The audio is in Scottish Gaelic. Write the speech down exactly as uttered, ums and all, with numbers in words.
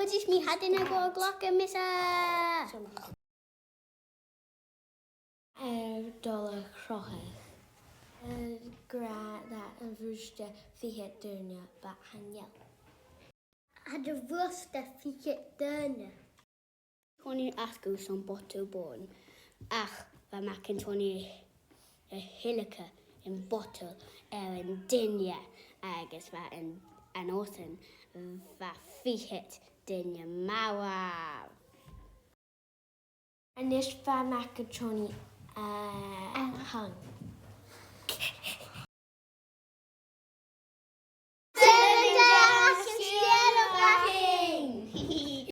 chuidich mi, tha duine a' gluasad mise. Air dol a chrochadh. Air gràdh a' bhrùisde fichead duine, bha chan eil. Air a' bhrùisde fichead duine. Tha Tony a' sgaoileadh son botal bùirn, ach bha Mac an Tony a' tilgeil am botal air an duine agus bha an, an uair sin bha fichead duine marbh. A-nis bha Mac an Tony, eh, a' tighinn.